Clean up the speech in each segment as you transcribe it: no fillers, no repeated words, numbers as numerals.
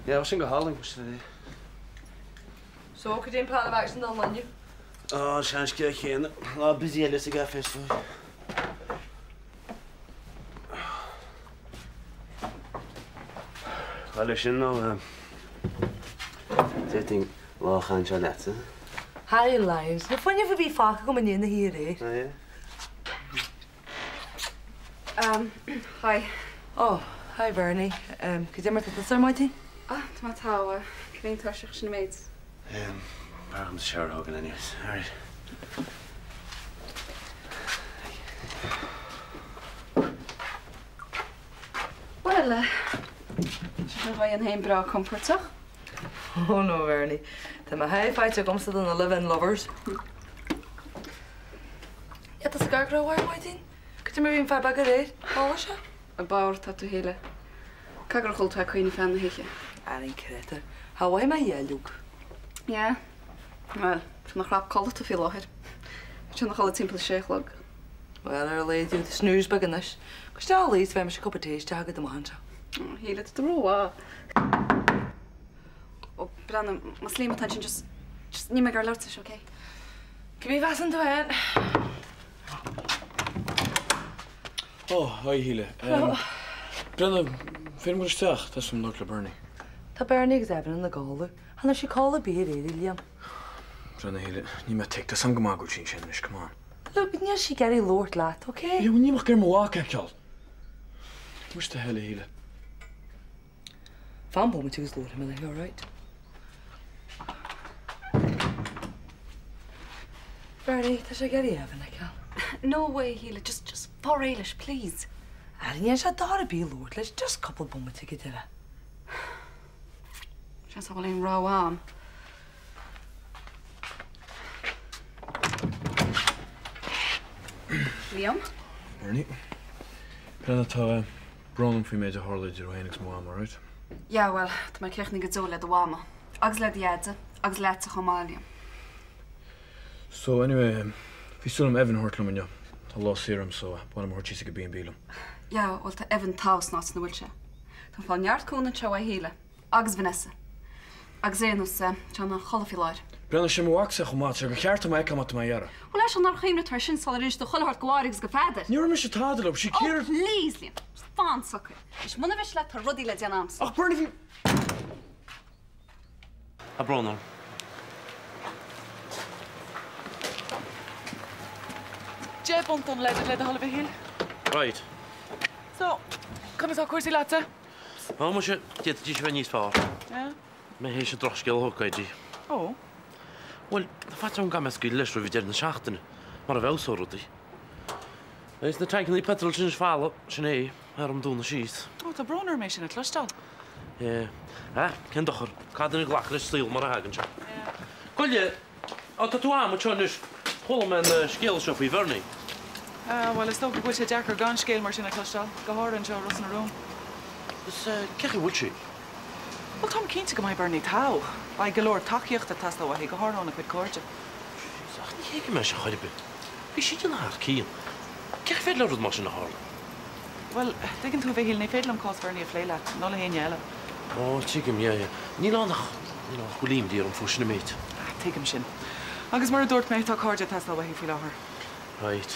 Yeah, sin go hálainn, sin é. So, cad é an plan of action don lá inniu? Á, an seanscéal céanna. Lá busy eile sa gcaife is dóigh. Bhuel, leis sin nó d'fhéadfainn lá a chaitheamh anseo leatsa. Harry Lyons, Níl fuinneamh ar bith fágtha agam i ndiaidh na hoíche aréir. Ah, yeah? Hi. Oh, hi Bernie. Cad é mar tá tusa ar maidin? Ah, tá mé togha. Cibé tuirseach sin an méid. B'fhearr dhomsa shower a thógáil anyways. Alright. Bhuel, sin an dóigh féin breá compordach. Oh no, Bernie. Tá mo sháith faighte agamsa do na live-in lovers. Yeah, tá sa gcarr go raibh ar maidin. Cad é mar a bhí an fear beag aréir? Chuala sé? Ar bord tá tú a Shíle. Caithfidh gur chuala tú ag caoineadh feadh na hoíche. Ar an créatúr. Cha mhothaigh mé a dhath uilig. Yeah. Bhuel, tá ina chrap codlata faoi láthair. Bhí sé ina chodladh timpeall a sé a chlog. Bhuel, ar a laghad gheobhaidh tú snooze beag anois. Gabh isteach a luí is bheir mise cup of tae isteach agat amach anseo. Ó, a Shíle, tá tú rómhaith. Ó, Breandán, más Liam atá ansin, just, just níl mé ag iarraidh labhairt leis, okay? Cibé a mheasann tú féin. Ó, hi a Shíle. Brenda, féadaim dul isteach? Tá súil agam le Bernie. Tá Bernie agus Evan ina gcodladh. Chan fhuair siad codladh ar bith aréir, a Liam. Brenda, a Shíle, níl mé tuigte, tá 'fhios a'm go maith go bhfuil sí ansin anois, come on. Look, níl sí ag iarraidh labhairt leat, okay? Yeah, well níl mé ach ag iarraidh mo mhac a fheiceáil. Muise do thoil, a Shíle. Fan bomaite agus labharfaidh mé léi, alright? Bernie, tá sé ag iarraidh Evan a fheiceáil. No way, a Shíle, just, just fáil réidh leis, please. Ara níl sé dochar ar bith labhairt leis, just cúpla bomaite go deireadh. Seans nach bhfuil aon rogha a'm. Liam? Bernie? Brenda, tá brón orm faoin méid a tharla idir thú féin agus mo mham, alright? Yeah, bhuel, tá mé críochnaithe go deo le do mhama. Agus le do dheaide. Agus leatsa chomh maith, Liam. So, anyway, bhí súil agam Evan a thabhairt liom inniu. Tá lá saor agam so, ba mhaith liom a thabhairt síos ag an B&B liom. Yeah, bhuel, tá Evan togha san áit ina bhfuil sé. Tá fáil neart cúnamh anseo ó Shíle. Agus Vanessa. Agus ar aon nós, tá sé ina chodladh faoi láthair. Brenda, sé mo mhacsa é chomh maith, tá sé gur cheart dom é a fheiceáil má tá mé á iarraidh. Bhuel, leis an nár chuimhnigh tú air sin sular inis tú chuile shórt go Mháire agus go Pheadar? Ní raibh mise tada leo, sí Oh, Ciara. please, Liam, just fan socair. Anois, muna mhiste leat, tá rudaí le déanamh a'msa. Ach Bernie, bhí. Tá brón orm. £10 don leide le do thoil a Mhichíl. Right. So, conas tá cúrsaí leatsa? Ó, muise, d'fhéadfaidís a bheith níos fearr. Yeah? Mé théis an drochscéal a thógáil di. Ó. Bhuel, tá faitíos orm go gcaithfidh mé scaoileadh leis roimh deireadh na seachtaine, mara bhfeabhsóidh rudaí. Agus na tancannaí peitril sin anois folamh, sin é, orm dúnadh síos. Ó, tá brón orm é sin a chloisteáil. Yeah. Ah, cén dochar? Caithfidh duine glacadh leis an saol mar a thagann sé. Yeah. Goile! Ó, tá tú a'm anseo anois. Chuala mé an scéal seo faoi Bhernie. Ah, bhuel, is dócha go bhfuil sé deacair gan scéal mar sin a chloisteáil, go háirithe anseo i Ros na Rún. Is cén chaoi a bhfuil sí? Bhuel, táim cinnte go mbeidh Bernie togha. Beidh go leor tacaíochta ag teastáil uaithi, go háirithe óna cuid cairde. Jeez, ach ní thuigim é seo chor ar bith. Bhí sí ag déanamh thar cionn. Cén chaoi féidir le rud mar sin a tharlú? Bhuel, tuigeann tú, a Mhichíl, ní féidir liom cás Bhernie a phlé leat, ná le héinne eile. Ó, tuigim, yeah, yeah. Níl ann ach, you know, go bhfuil imní orm faoi sin an méid. Ah, tuigim sin. Agus mar a dúirt mé, tá cairde ag teastáil uaithi faoi láthair. Right.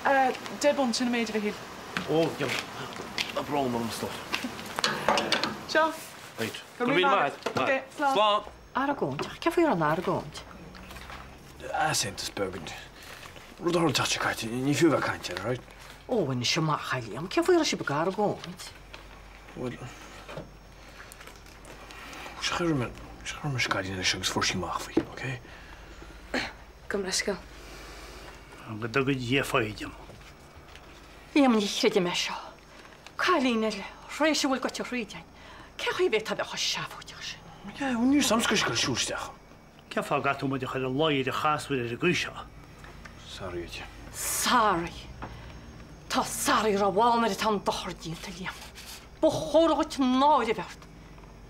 Eh, £10, sin an méid, a Mhichíl. Ó, yeah, tá brón orm, a stór. Seo. Right. Go raibh míle maith agat. Ok, slán. Slán. Argóint? Ach cén faoi a raibh an argóint? Easaontas beag. Rud a tharla an tseachtain seo caite, ní fiú a bheith ag caint air, alright? Ó, anois amach, a Liam, cén faoi a raibh sibh ag argóint? Bhuel, chuir mé, chuir mé scaidín leis agus fuair sí amach faoi, ok? Gabh mo leithscéal. Go dtuga Dia foighid dom. Liam, ní chreidim é seo. Cailín eile, tar éis a bhfuil goite thríd againn. Cén chaoi a bhféadfá a bheith chomh seafóideach sin? Yeah, bhuel, níl 'fhios a'm scoir siúl isteach. Cén fáth a gcaithfidh tú muid a chur i luí ar an chasúr ar an gcaoi seo? Sorry duit. Sorry. Tá sorry rómhall nuair atá an dochar déanta, Liam. Ba chóir dhuit náire a bheith ort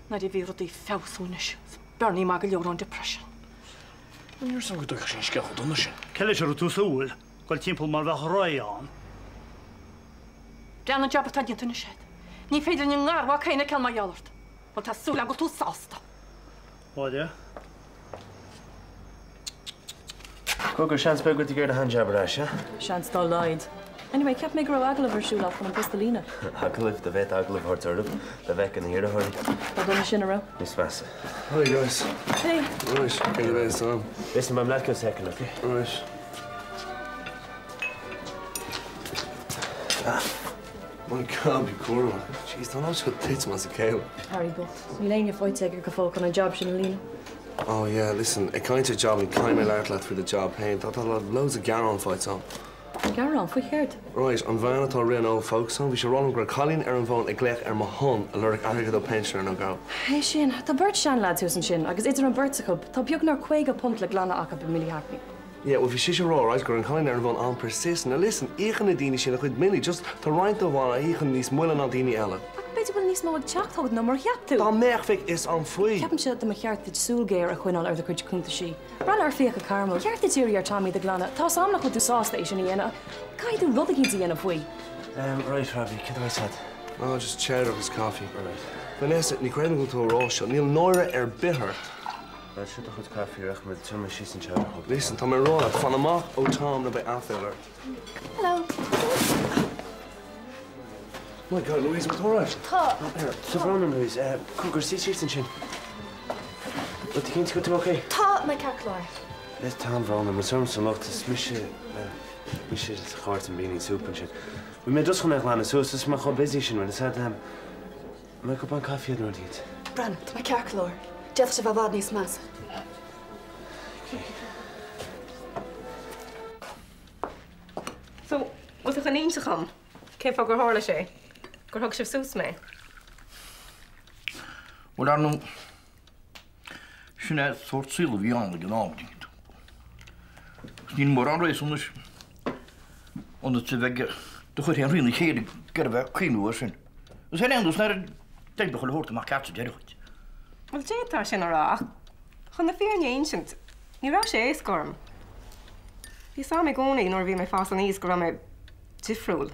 nuair a bhí rudaí ag feabhsú anois is Bernie maith go leor ón depression. Níl 'fhios a'm go dtuigfeadh sé an scéal chomh dona sin. Cé leis a raibh tú ag súil? Dul timpeall mar bheadh ré ann. Breathnaigh an jab atá déanta anois agat. Ní féidir linn an garmhac féin a fheiceáil mar gheall ort. Bhuel, tá súil agam go bhfuil tú sásta. Máire. Cogar, seans beag go bhfuil tú ag iarraidh do shean-jab ar ais, eh? Seans dá laghad. Anyway, cheap mé go raibh agallamh ar siúl chun an post a líonadh. Agallamh? Dá bhféadfá agallamh a thabhairt orthu, dá bhfeicfeá na hiarrthóirí. Ba dhona sin, an raibh? Níos measa. Hi guys. Hey. Right, céard a bheas ann? Listen, beidh mé leat go second, okay? Right. Ah, my God, bí cúramach. Jeez, tá an áit chomh titim as a chéile. Harry bocht. Níl éinne faighte aige go fóill chun an jab sin a líonadh. Oh yeah, listen, ag caint ar job, caithfidh mé labhairt leat faoi do job féin. Tá tá loads of gearán faighte agam. Gearán? Faoi chéard? Right, an bhean atá ag rith an Old Folks Home, bhí sí ag rá liom go raibh cailín ar an bhfón ag glaoch ar mo shon ag lorg airgead ó pensioner nó go. É sin, tá beirt seanleaids thuas ansin agus idir an beirt acu, tá beagnach £50 le glanadh acu i Milly Hackney. Yeah, bhuel bhí sise ag rá, right, go raibh an cailín ar an bhfón an-persistent. Now listen, íocann na daoine sin a chuid billí, just tá roinnt dóibh ann a íocann níos moille ná daoine eile. Ach b'fhéidir go bhfuil níos mó ag teacht chugat ná mar a cheap tú. Dá mbeadh, bheadh fhios a'm faoi. Ceapaimse go mba cheart duit súil ghéar a choinneáil ar do chuid cuntaisí. Breathnaigh ar fiacha Carmel. Ba cheart duit iarraidh ar Tommy iad a ghlanadh. Tá 'fhios a'm nach bhfuil tú sásta é sin a dhéanamh ach caithfidh tú rud eicínt a dhéanamh faoi. Em, right, Robbie, céard a bheas a'd? Oh, just cheddar agus coffee. Alright. Vanessa, ní chreidim go bhfuil tú ag rá seo. Níl náire ar bith ort. Bhuel, seo do chuid caife, rachaidh muid tionlacan síos anseo ar thug. Listen, tá mé ag rá leat, fan amach ó Tom nó beidh aiféala ort. Hello. My God, Louise, bhfuil tú alright? Tá. Here, tá brón orm, Louise. Cogar, suigh síos ansin. Bhfuil tú cinnte go bhfuil tú okay? Tá mé ceart go leor. Is tá an-bhrón orm, is ormsa an locht, is mise, mise a dhoirt an beanie soup ansin. Bhí mé just chun é a ghlanadh suas, is mé chomh busy sin, bhfuil fhios a'd, an mbeidh cupán caife a'd nó rud éicint? Bran, tá mé ceart go leor. D'fhéadfadh sé bheith i bhfad níos measa. So, bhfuil tú chun inse dhom cén fáth gur tharla sé gur thug sibh suas mé? Bhuel, ar ndóigh, sin é an sórt saoil a bhí ann ag an am, tuigeann tú. Agus níl mórán réasúnais ionat a bheith ag do chur féin thrína chéile ag iarraidh bheith ag cuimhniú air sin. Agus ar aon nós, nuair a deir chuile shórt amach ceart sa deireadh dhuit. Bhuel, d'fhéadfá sin a rá, ach chun na fírinne a insint, ní raibh sé éasca orm. Bhí 'fhios a'm i gcónaí nuair a bhí mé ag fás aníos go raibh mé difriúil.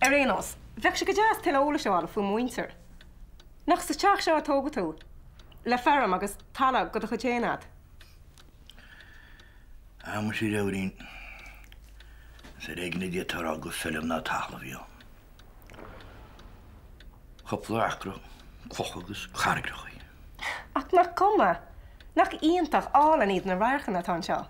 Ar aon nós, bheadh sé go deas tuilleadh eolais a fháil faoi mo mhuintir. Nach sa teach seo a tógadh tú, le feirm agus talamh de do chuid féin a'd? Á, muise a dheabhairín, is ar éigean a d'fhéadfá a rá gur feirm ná talamh a bhí ann. Cúpla acra clocha agus carraigreachaí. Ach nach cuma? Nach iontach álainn iad na radharcanna atá anseo?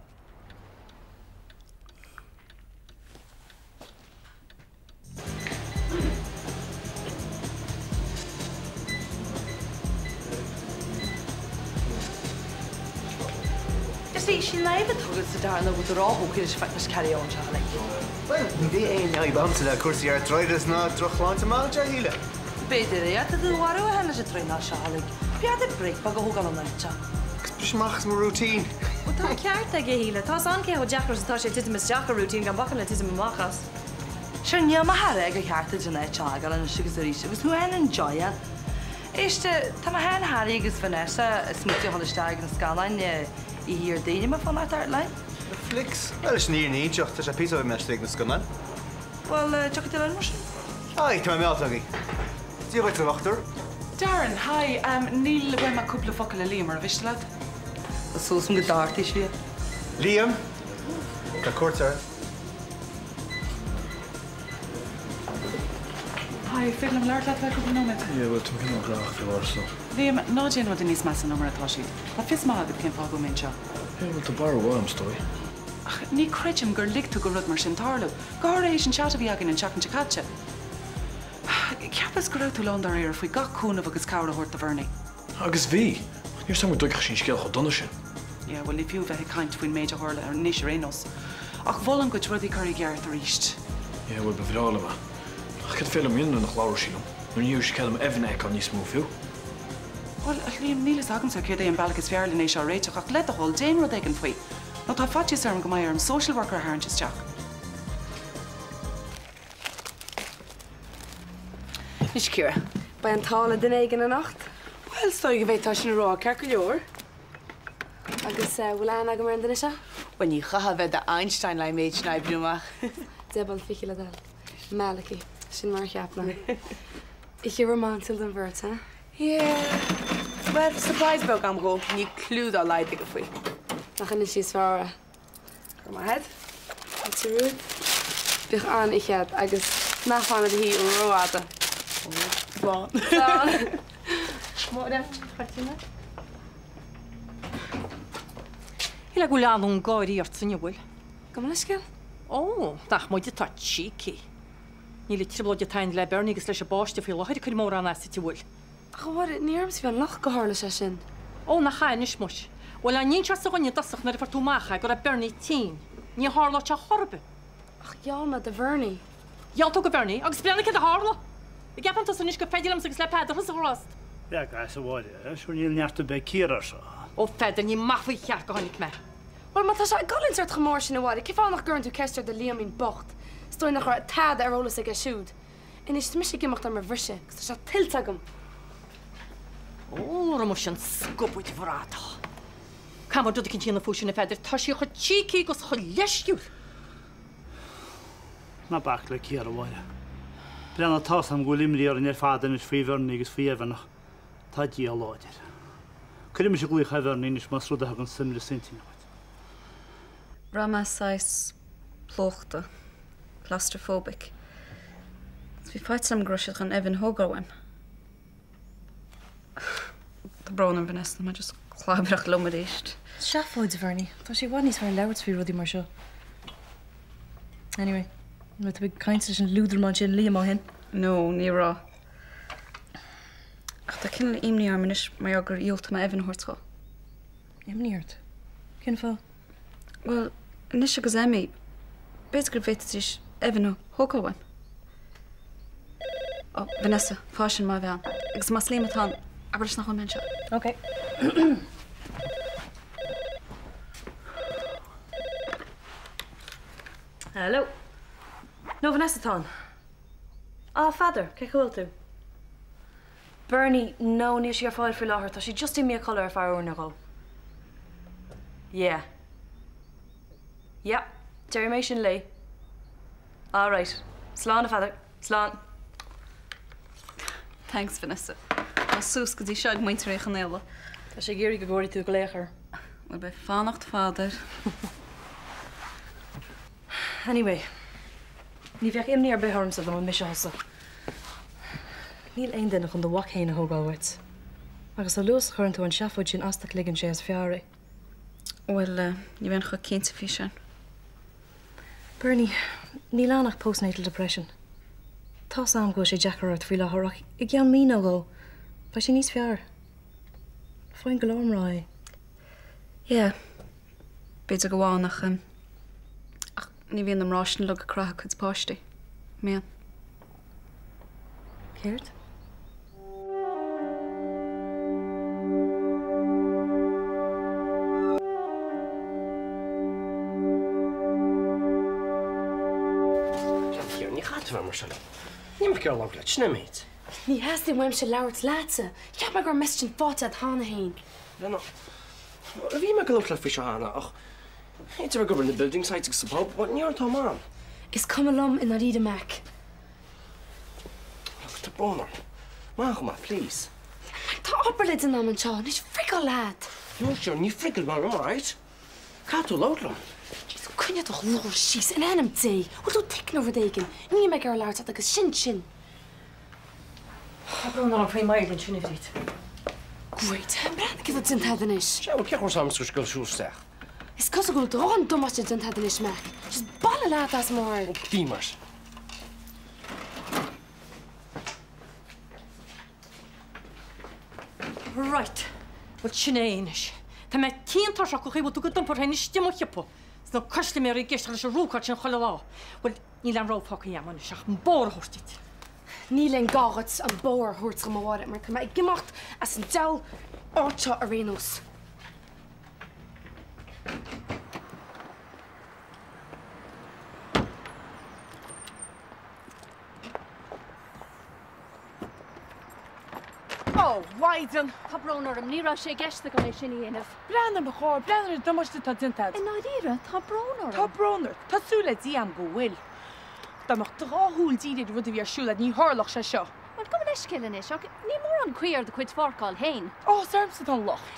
Is í sin an fhadhb atá agatsa Darren nó go dtráthóidh leis an fitness carry on seo uilig. Bhuel, ní bheidh aon fhadhb agamsa le cúrsaí arthritis ná drochshláinte maith, a Shíle. B'fhéidir é, tá tú marbh a thuilleadh leis an traenáil seo uilig. B'fhéidir break beag a thógáil ón áit seo. Agus briseadh amach as mo routine. Bhuel, tá an ceart aige, a Shíle. Tá 'fhios a'm cé chomh deacair is atá sé titim isteach i routine gan bacan le titim amach as. Sure, níl mé chun a rá gur cheart duit an áit seo a fhágáil anois agus arís agus thú féin enjoyáil. Éist, tá mé féin, Harry agus Vanessa ag smaoitiú a dhul isteach ag na scannáin oíche Dhéardaoin an mbeadh fanacht ort linn. Na flicks? Bhuel, leis an fhírinne a inseacht, tá sé píosa ó bhí mé istigh ag na scannáin. Bhuel, tiocfaidh tú linn mar sin? Aye, tá mé meallta agaibh. Dia dhuit, a dhochtúir. Darren, hi, níl uaim ach cúpla focal le Liam, ar mhiste leat? Tá súil agam go dtartaí sí. Liam, tá cuairt ort. Hi, féidir liom labhairt leat ar feadh cúpla nóiméad? Yeah, bhuel, tá mé cineál gnóthach faoi láthair so. Liam, ná déan rudaí níos measa ná mar atá siad. Tá fios maith agat cén fáth go bhfuil mé anseo. Yeah, bhuel, tá barra mhaith a'm, is dóigh. Ach ní chreidim gur lig tú do rud mar sin tarlú, go háirithe théis an chat a bhí againn an tseachtain seo caite. Cheapas go raibh tú lándáiríre faoi gach cúnamh agus cabhair a thabhairt do Bhernie. Agus bhí! Ach níor shíl mé go dtuigfeadh sí an scéal chomh dona sin. Yeah, bhuel, ní fiú bheith ag caint faoin méid a tharla anois ar aon nós. Ach mholfainn duit rudaí a chur i gceart arís. Yeah, bhuel, ba bhreá liom é. Ach cad féidir liom a dhéanamh nuair nach labhróidh sí liom? Nuair ní thabharfaidh sí cead dom Evan a fheiceáil níos mó fiú? Bhuel, a Liam, níl fhios agamsa céard é an bealach is fearr len é seo a réiteach ach le do thoil, déan rud éigin faoi. Nó tá faitíos orm go mbeidh orm social worker a tharraingt isteach. Anois, Ciara, beidh an t-ádh le duine éigin anocht? Bhuel, is dóigh go bhféadfá sin a rá, ceart go leor. Agus bhfuil aithne agam ar an duine seo? Bhuel, ní chaithfeá a bheith i d'Einstein le an méid sin a oibriú amach. £10.20 le do thoil. Malachy. Sin mar a cheap mé. Oíche rómánsúil don bheirt, eh? Yeah. Bhuel, surprise beag agam dhó, níl clue dá laghad aige faoi. Nach in an slí is fearr é? Go raibh maith agat. Fáilte romhat. Bíodh an-oíche agat agus ná fan i do shuí rófhada. Slán. Slán. Máire, fáilte romhat. Shílfeá go bhfuil anonn gáirí ort inniu, bhfuil? Gabh mo leithscéal. Ó, nach muide atá cheeky. Níl an trioblóid atá againn le Bernie agus leis an bpáiste faoi láthair ag cur mórán as duit, an bhfuil? Ach a Mháire, ní ormsa a bhí an locht gur tharla sé sin. Ó, nach ea anois muis. Bhuel, dá n-inseofá do dhuine i dtosach nuair a fuair tú amach é go raibh Bernie tinn, ní tharlódh sé chor ar bith. Ach gheall mé do Bhernie. Gheall tú do Bhernie agus breathnaigh céard a tharla! An gceapann tusa anois gur féidir liomsa agus le Peadar thusa a chur as? Bheadh as, a Mháire, sure níl neart ar bith ag Ciara air seo. Ó Pheadair, ní maith faoi cheart go tháinig mé. Bhuel, má tá sé ag goilliúint ort chomh mór sin, a Mháire, cén fáth nach gcuireann tú ceist ar do Liamín bocht? Is dóigh nach raibh tada ar eolas aige siúd. Anois, tá mise ag imeacht ar mo bhriseadh, agus tá sé tuillte agam! Ó, roimis an scubaid bhradach. Caithfidh muid rud eicínt a dhéanamh faoi sin, a Pheadair, tá sí chomh cheeky agus chomh leisciúil! Ná bac le Ciara, a Mháire. Breathnaigh, tá's agam go bhfuil imní orainn ar fad anois faoi Bhernie agus faoi Evan ach tá Dia láidir. Cuirfidh mise glaoch ar Bhernie anois más rud é a thagann suaimhneas intinne dhuit. Bhraith mé saghas plúchta, claustrophobic. Agus bhí faitíos orm go raibh siad chun Evan a thógáil uaim. Tá brón orm Vanessa, tá mé just ag clabaireacht liom arís. Seafóid, a Bhernie. Tá sé i bhfad níos fearr labhairt faoi rudaí mar seo. Anyway, an raibh tú ag caint leis an liúdramán sin Liam ó shin? No, ní raibh. Ach tá cineál imní orm anois mar gheall gur dhiúltaigh mé Evan a thabhairt dhó. Imní ort? Cén fáth? Bhuel, anois agus Emmy, b'fhéidir go bhféadfaidís Evan a thógáil uaim. Ó, Vanessa, faigh sin má bhean. Agus más Liam atá ann, abair leis nach bhfuil mé anseo. Ok. Hello. No, Vanessa atá ann. Ah, Pheadair, cén chaoi a bhfuil tú? Bernie, No, níl sí ar fáil faoi láthair, tá sí just imithe a chodladh ar feadh uair nó dhó. Yeah. Yeah, déarfaidh mé sin léi. Alright. Slán, a Pheadair. Slán. Thanks, Vanessa. Tá suas go dtí seo ag muintir Uí Chonaola. Tá sé ag iarraidh go gcuirfidh tú glaoch air. Bhuel, beidh fanacht fada air. Anyway, ní bheadh imní ar bith ormsa dá mba mise thusa. Níl aon duine chun do mhac féin a thógáil uait. Agus a luaithe is a chuireann tú an seafóid sin as do chloigeann sé is fearr é. Bhuel, ní bheinn chomh cinnte faoi sin. Bernie, níl ann ach postnatal depression. Tá's a'm go bhfuil sé deacair ort faoi láthair ach i gceann mí nó dhó, beidh sé níos fearr. Faigheann go leor mná é. Yeah. B'fhéidir go bhfaigheann ach ach ní bhíonn na mná sin uilig ag croitheadh a cuid páistí. An mbíonn? Céard? Ní chaithfidh tú a bheith mar sin. Níl mé ag iarraidh labhairt leat, sin é an méid. Ní theastaíonn uaimse labhairt leatsa. Cheap mé go raibh message sin faighte agat cheana féin. Bhí mé ag labhairt leat faoi seo cheana ach idir ag obair na building sites agus sa pub, bhuel, ní raibh an t-am ann. Is cuma liom i ndáiríre, Mac. Look, tá brón orm. Maith go maith, please. Mac, tá obair le déanamh agam anseo, anois frigáil leat! No, sure, ní frigáil mé, alright? Caithfidh tú labhairt liom. Jesus, coinnigh do ghlór síos, in ainm Dé! Bhfuil tú thick nó rud éigin? Níl mé ag iarraidh labhairt leat agus sin sin. Tá brón orm faoi Mháire ansin, a Bhríd. Great, breathnaigh céard atá déanta agat anois. Sea, bhuel, cén chaoi a raibh a fhios agam gur isteach? Is cosúil go bhfuil do dhóthain damáiste déanta agat anois, Mac. Just bailigh leat as mo radharc. Bí mar sin. Right. Bhuel, sin é anois. Tá mé tinn tuirseach den chaoi a bhfuil tú do d'iompar féin istigh i mo shiopa. Is na custaiméirí ag éisteacht leis an rúcáil sin chuile lá. Bhuel, Níl aon rogha fágtha agam anois ach an bóthar a thabhairt duit. Níl aon gá dhuit an bóthar a thabhairt dhom a Mháire mar tá mé ag imeacht as an diabhal áit seo ar aon nós. Ó, Mhaighdean! Tá brón orm, ní raibh sé i gceist agam é sin a dhéanamh. Breathnaigh, mo chóir, breathnaigh ar an damáiste atá déanta agat. I ndáiríre, tá brón orm. Tá brón ort. Tá súil le Dia agam go bhfuil. Dá mbeadh do dhá shúil dírithe ar an rud a bhí ar siúl agat, ní tharlódh sé seo. Bhuel, gabh mo leithscéal anois, ach níl mórán caoi ar do chuid pháirceáil féin. Ó, is ormsa atá an locht.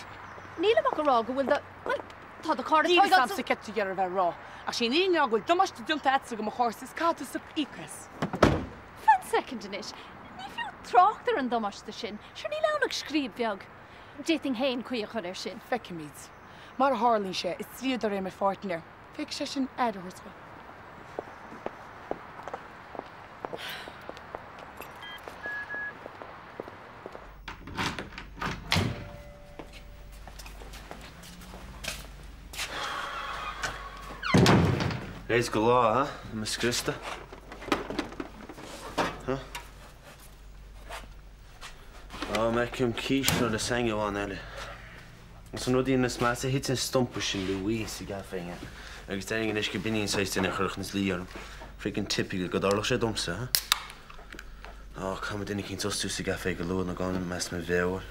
Nílim ach ag rá go bhfuil do, bhuel, tá do charr ag Níl fhios tóigeáil a'msa céard tá tú ag iarraidh a bheith ag rá, ach sí an fhírinne ná go bhfuil damáiste déanta a'dsa go mo charrsa is caithfidh tusa íoc as. Fan soicind anois, ní fiú trácht ar an damáiste sin, sure níl ann ach scríob bheag. D'fhéadfainn féin caoi a chur air sin. Feicfimid. Mar a tharlaíonn sé, is dlíodóir é mo pháirtnéir. Féadfaidh sé sin aire a thabhairt dó. Réidh go lá, huh? Tá mé scriosta. Huh? Á, m'fheicim císte nó lasagne amháin eile. Agus an rud is measa, thit an stumpa sin Louise sa gcaife inné. Agus déarfainn anois go b'in í an saghas duine a chuirfeadh ina luí orm. Freaking typical go dtarlódh sé domsa, huh? Á, caithfidh mé duine eicínt a fhostú sa gcaife go luath nó gabhfaidh mé as mo mheabhair.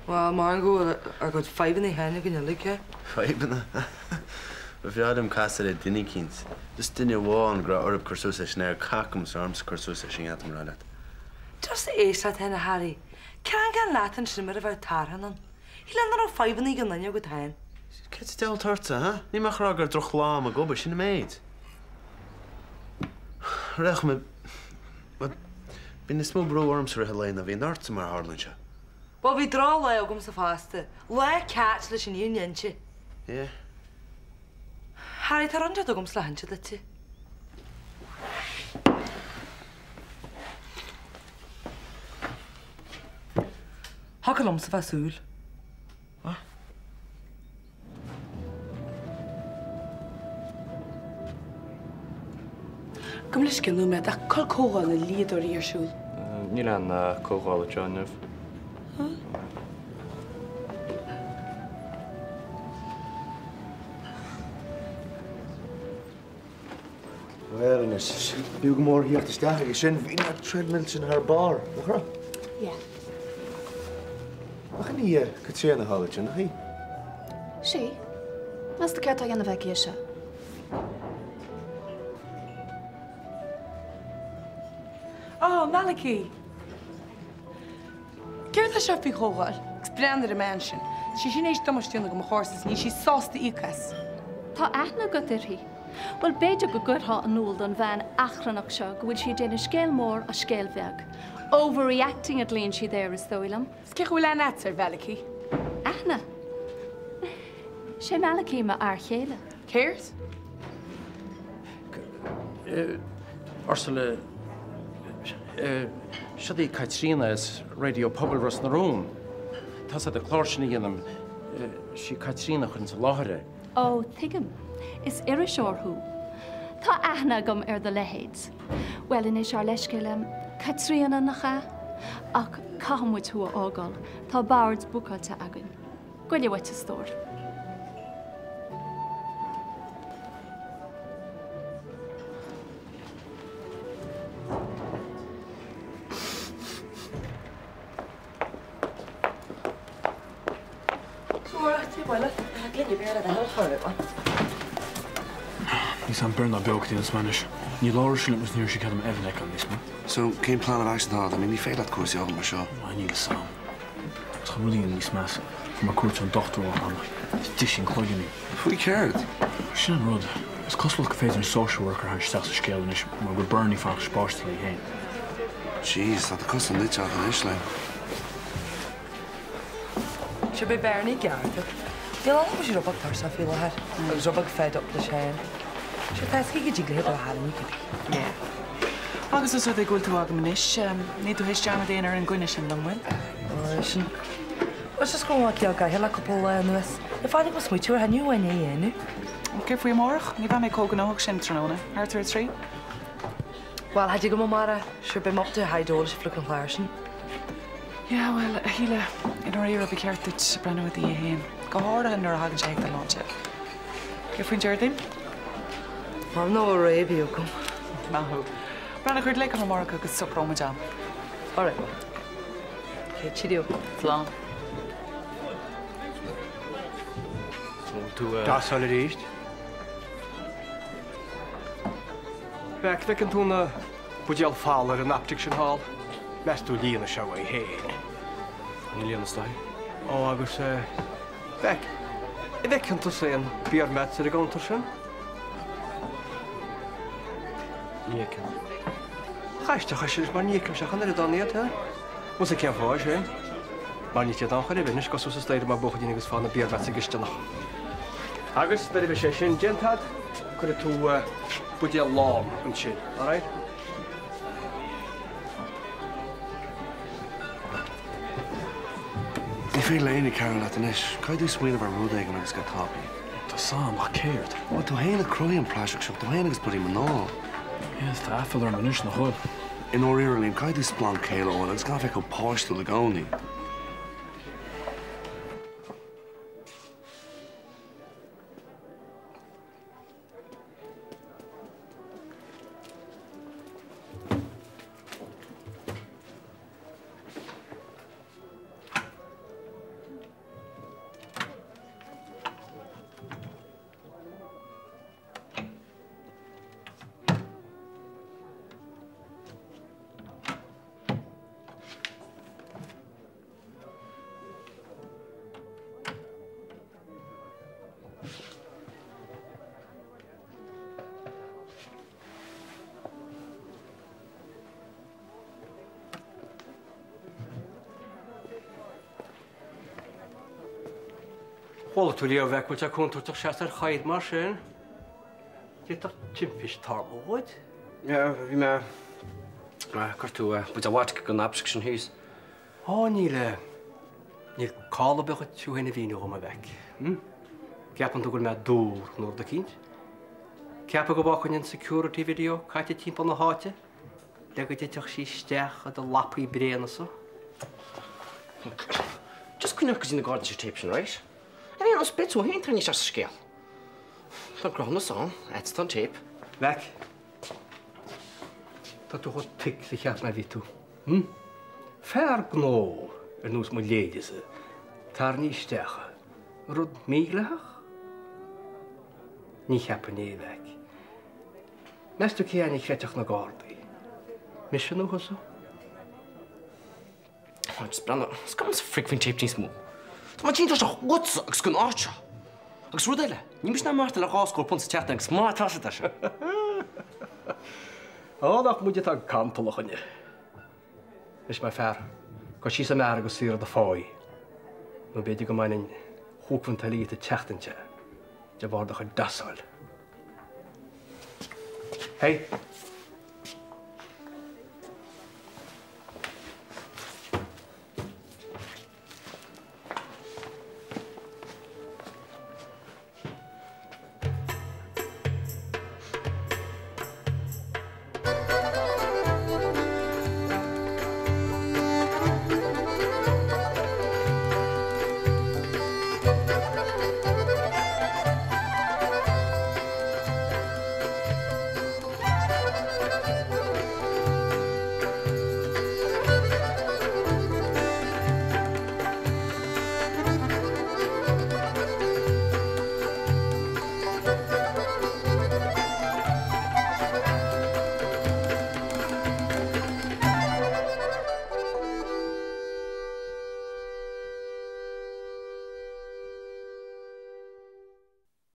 Bhuel, mar go bhfuil ár gcuid fadhbanna féin againn uilig, eh? Fadhbanna? Ba bhreá liom casadh le duine eicínt. Just duine amháin go raibh orthu cur suas leis an oiread cac agus ormsa cur suas leis an gceantar, mar leat. Just éist leat féin, a Harry. Ceangal leat ansin mar a bheadh tarrtháil ann. Shílfeá nach raibh fadhbanna ag aon duine agat féin. Céard sa diabhal atá ortsa, ha? Níl mé ach ag rá gur drochlá agam ag obair, sin an méid. Rachaidh mé, bhuel, bíonn níos mó brú ormsa i rith an lae ná a bhíonn ortsa, mar a tharlaíonn sé. Bhuel, bhí drochlá agamsa fosta. Lá cat leis an fhírinne a inse. Yeah. Harry, tá rud inteacht agamsa le hinse duit. Thiocfadh liomsa bheith súil. What? Gabh mo leithscéal nóiméad ach cá bhfuil comhdháil na ndlíodóirí ar siúl? Níl aon comhdháil anseo inniu. Bhuel anois, b'fhiú go mór theacht isteach aige sin, bhí na treadmills sin thar barr, nach raibh? Yeah. Nach in í Caitríona thall ansin, nach í? Sí. Meas tú céard tá a dhéanamh aici anseo? Ó, Malachy! Céard tá seo faoi chomhdháil? Agus breathnaigh ar an mbean sin. Tá sí sin théis damáiste a dhéanamh do mo charrsa is níl sí sásta íoc as. Tá aithne agat uirthi. Bhuel, b'fhéidir go gcuirfeá in iúl don bhean achrannach seo go bhfuil sí ag déanamh scéal mór as scéal bheag. Overreacting a ghlaonn siad air, is dóigh liom. Is cén chaoi a bhfuil aithne agat ar Mhalachy? Aithne? Sé Malachy mo fhear chéile. Céard? Ursula, Siod í Caitríona as Raidió Pobail Ros na Rún. Tá 's agat an clár sin a dhéanaim, sí Caitríona a chuireanns i láthair é. Ó, tuigim. Is iriseoir thú. Tá aithne agam ar do leithéid. Bhuel, anois, ár leithscéal, Caitríona, nach ea? Ach caithfidh muid thú a fhágáil. Tá bord bookáilte againn. Goile uait, a stór. Níl 's a'm beir ná beo go dtí an Spáinnis. Ní labhróidh sí liom agus ní raibh sí cead agam Evan a fheiceáil níos mó. So, cén plan of action atá agat? I mean, ní féidir leat cúrsaí a fhágáil mar seo. Níl 'fhios a'm. Tá rudaí níos measa. Fuair mé cuairt ón dochtúir ó cheana. Is d'ith sí an cloigeann í. Faoi céard? Sin an rud. Is cosúil gur féidir an social worker a tharraingt isteach sa scéal anois mar go bhfuil Bernie fanacht leis an bpáiste léi féin. Jeez, tá do cosa nite agat anois, Liam. Sure beidh Bernie ceart. Níl ann ach go bhfuil sí rud beag tuirseach faoi láthair agus rud beag fed up leis féin. Sure tá a fhios aici go dtig léi dul a tharraingt cibé. Yeah. Agus os rud é go bhfuil tú agam anois, níl tú théis dearmad a dhéanamh ar an gcoinne sin liom, bhfuil? Ó, sin. Bhuel, just go raibh mé cineál gairithe le cúpla lá anuas. Ní fada go smaoitiú ar thaitneamh uainn é a dhéanamh. Céard faoi amárach? Ní bheidh mé chomh gnóthach sin tráthnóna. Thart ar a trí? Bhuel, tha dtig liom amárach. Sure, beidh mé up to high dole leis an fliuchadh chláir sin. Yeah, bhuel, a Shíle, i ndáiríre ba cheart duit breathnú i do dhiaidh féin, go háirithe nuair a thagann sé chuig do shláinte. Céard faoin Déardaoin? Mar nó a ré bhí agam. Maith thú. Breathnaigh cuir glaoch orm amárach agus socróidh muid am. Alright, well. Okay, cheerio. Slán. Tú Dasáil arís. Bheadh, bhfeiceann tú na buidéil fola ar an optic sin thall. Meas tú líonfaidh sé uaidh féin? Ní líonann is dóigh. Ó, agus eh, Mheaic, an bhfeiceann tusa aon beer mats ar an gcuntar sin? Ní fheicim. Aisteach é sin mar ní fheicimse ach an oiread ann iad, ha? Muise cén fáth é sin? Mar níl siad ann chor ar bith anois, gabh suas an staighre mar buachaillín agus faigh na beer mats sa gcisteanach. Agus nuair a bheidh sé sin déanta agat, cuirfidh tú buidéal lán ansin, alright? Ní féidir le éinne cabhrú leat anois. Caithfidh tú smaoineamh ar rud éigin agus go tapaidh. Tá 's a'm, ach céard? Bhuel, tú fhéin a chruthaigh an praiseach seo, tú fhéin agus bloody mná. Yes, tá aiféala orm anois, nach bhfuil? I ndáiríre, Liam, caithfidh tú splanc céille a fháil agus gan bheith chomh páistiúil i gcónaí. Chuala tú riamh a mheaic go bhfuil sé contúirteach seasamh ar choir mar sin? D'fhéadfadh timpist tarlú dhuit. Bhí mé ag gortú buidéal vodka den absc sin thíos. Ó, níl, níl call ar bith dhuit thú féin a mhíniú dhom, a mheaic. Hm? Ceapann tú go bhfuil mé dúr nó rud eicínt? Ceapadh go bhfágfainn an security video caite timpeall na háite le go dtitfeadh sí isteach i do lapaí bréana-sa? Just coinneoidh go dtí na Gardaí an tape sin, right? Ar aon nós, beidh tú féin tarraingthe isteach sa scéal. Tá an cruthúnas ann, fhad is atá an tape. Mheaic, tá tú chomh thick is a cheap mé a bhí tú. Hm? Fear gnó ar nós mo leithéidese, tarraingthe isteach i rud mídhleathach? Ní cheapfainn é, a mheaic. Meas tú cé againn a chreidfeadh na Gardaí? Mise nó thusa? Just breathnaigh, is cuma liomsa frig faoin téip níos mó. Tá mé tinn tuirseach uatsa agus den áit seo. Agus rud eile, níl mise in ann maireachtáil ar dhá scór punt sa tseachtain agus má tá siad sin. Ó, nach muide atá cantalach, a dhuine. Anois, mar fear, gabh síos an mbeár agus saothraigh do pháí, nó b'fhéidir go mbainfinn chúig phunt eile dhíot an tseachtain seo de bharr do chuid dasáil. Hey!